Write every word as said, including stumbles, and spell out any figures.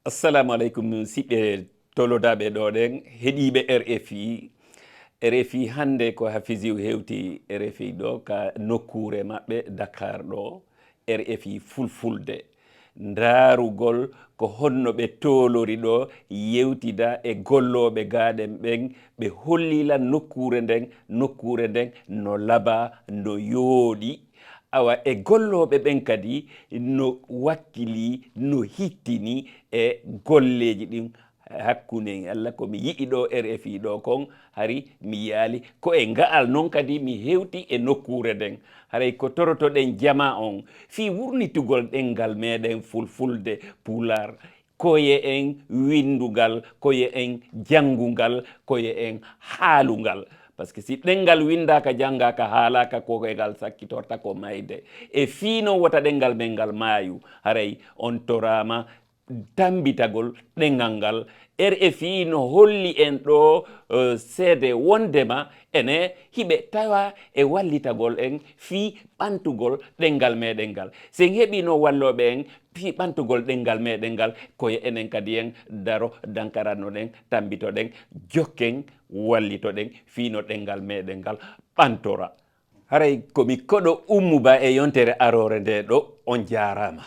Assalamu aleykum, siɓɓe tolodaaɓe ɗo ɗen, heɗiiɓe R F I. R F I hannde ko Hafiziw hewti R F I ɗo ka nokkuure maɓɓe Dakar ɗo, R F I Fulfulde. Ndaarugol ko honno ɓe toolori ɗo, yewtida e gollooɓe gaaɗen ɓen, ɓe hollila nokkuure nden, nokkuure nden no laba, no yooɗi. Awa e gollooɓe ɓen kadi no wakkili, no hittini e golleeji ɗin hakkunde en. Allah ko mi yi'i ɗo R F I ɗo kon, hari mi yi'aali. Ko e nga'al non kadi mi hewti e nokkuure nden. Haray ko torotoɗen jamaa on fii wurnitugol ɗenngal meɗen Fulfulde, Pulaar, koye en winndungal, koye en janngungal, koye en haalungal. Parce que si ɗenngal winndaaka, janngaaka, haalaaka, ko e ngal sakkitorta ko mayde. E fii non wota ɗenngal men ngal maayu. Haray on toraama tammbitagol ɗenngal ngal. R F I no holli en ɗo, eh, seede wonndema ene hiɓe tawa e wallitagol en fii ɓantugol ɗenngal meɗen ngal. Si en heɓiino wallooɓe en fii ɓantugol ɗenngal meɗen ngal, ko e enen kadi en daro, dankarannoɗen, tammbitoɗen, jokken, wallitoɗen fii no ɗenngal meɗen ngal ɓantora. Haray ko mi koɗo Ummu Ba e yontere aroore nde ɗo, on jaaraama.